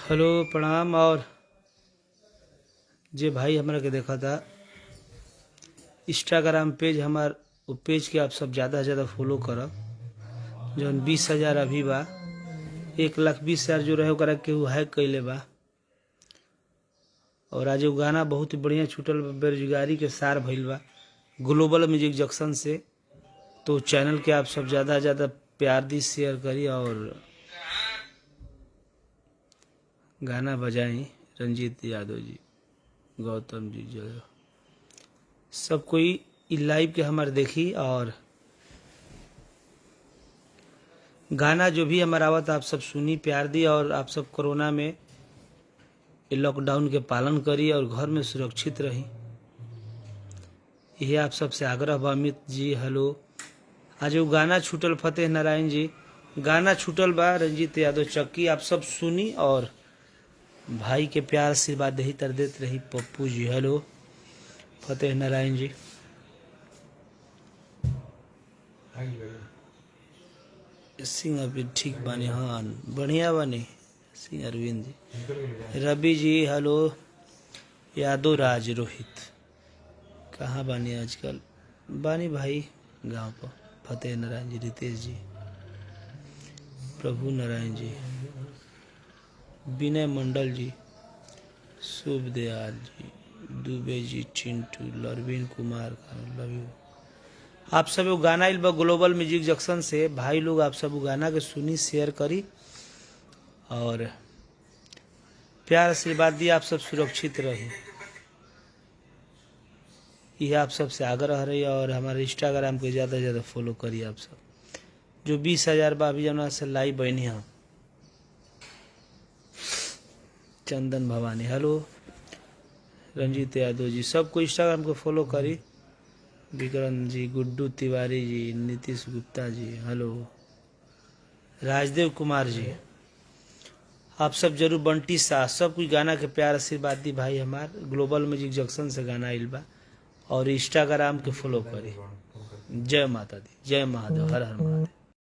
Hello प्रणाम। और जे भाई हमरा के देखा था इंस्टाग्राम पेज हमार, वो पेज के आप सब ज़्यादा से ज़्यादा फॉलो करब। जौन 20,000 अभी बा, 1,20,000 जो रहे ओकरा केहू हैक कइले बा। और आज एगो गाना बहुत ही बढ़िया छूटल बा, बेरोजगारी के सार भइल बा, ग्लोबल म्यूजिक जंक्शन से। तो चैनल के आप सब ज़्यादा से ज़्यादा प्यार दी, शेयर करी और गाना बजाई। रंजीत यादव जी, गौतम जी, जो सब कोई इ लाइव के हमारे देखी और गाना जो भी हमारा आवत आप सब सुनी, प्यार दी। और आप सब कोरोना में लॉकडाउन के पालन करी और घर में सुरक्षित रही, यही आप सबसे आग्रह बा। अमित जी हेलो। आज एगो गाना छूटल, फतेह नारायण जी गाना छूटल बा, रंजीत यादव चक्की, आप सब सुनी और भाई के प्यार आशीर्वाद दही तर देत रही। पप्पू जी हेलो, फतेह नारायण जी सिंह अभी ठीक बानी? हाँ, बढ़िया बानी सिंह। अरविंद जी, रवि जी हेलो, यादव राज रोहित कहाँ बानी आजकल? बानी भाई गांव पर। फतेह नारायण जी, रितेश जी, प्रभु नारायण जी, विनय मंडल जी, शुभ दयाल जी, दुबे जी, चिंटू, लरविन कुमार, लव you. आप सब एगो गाना आइल बा ग्लोबल म्यूजिक जंक्शन से, भाई लोग आप सब गाना के सुनी, शेयर करी और प्यार आशीर्वाद दी। आप सब सुरक्षित रही, यह आप सबसे आग्रह रही। और हमारे इंस्टाग्राम के ज़्यादा से ज़्यादा फॉलो करिए आप सब। जो 20,000 बा अभी जना से लाइव बनी। हम चंदन भवानी हेलो, रंजीत यादव जी, सबको इंस्टाग्राम को फॉलो करी। विक्रम जी, गुड्डू तिवारी जी, नीतीश गुप्ता जी हेलो, राजदेव कुमार जी, आप सब जरूर, बंटी शाह, सब कुछ गाना के प्यार आशीर्वाद दी भाई। हमार ग्लोबल म्यूजिक जंक्शन से गाना आइल बा और इंस्टाग्राम के फॉलो करी। जय माता दी, जय महादेव, हर हर महादेव।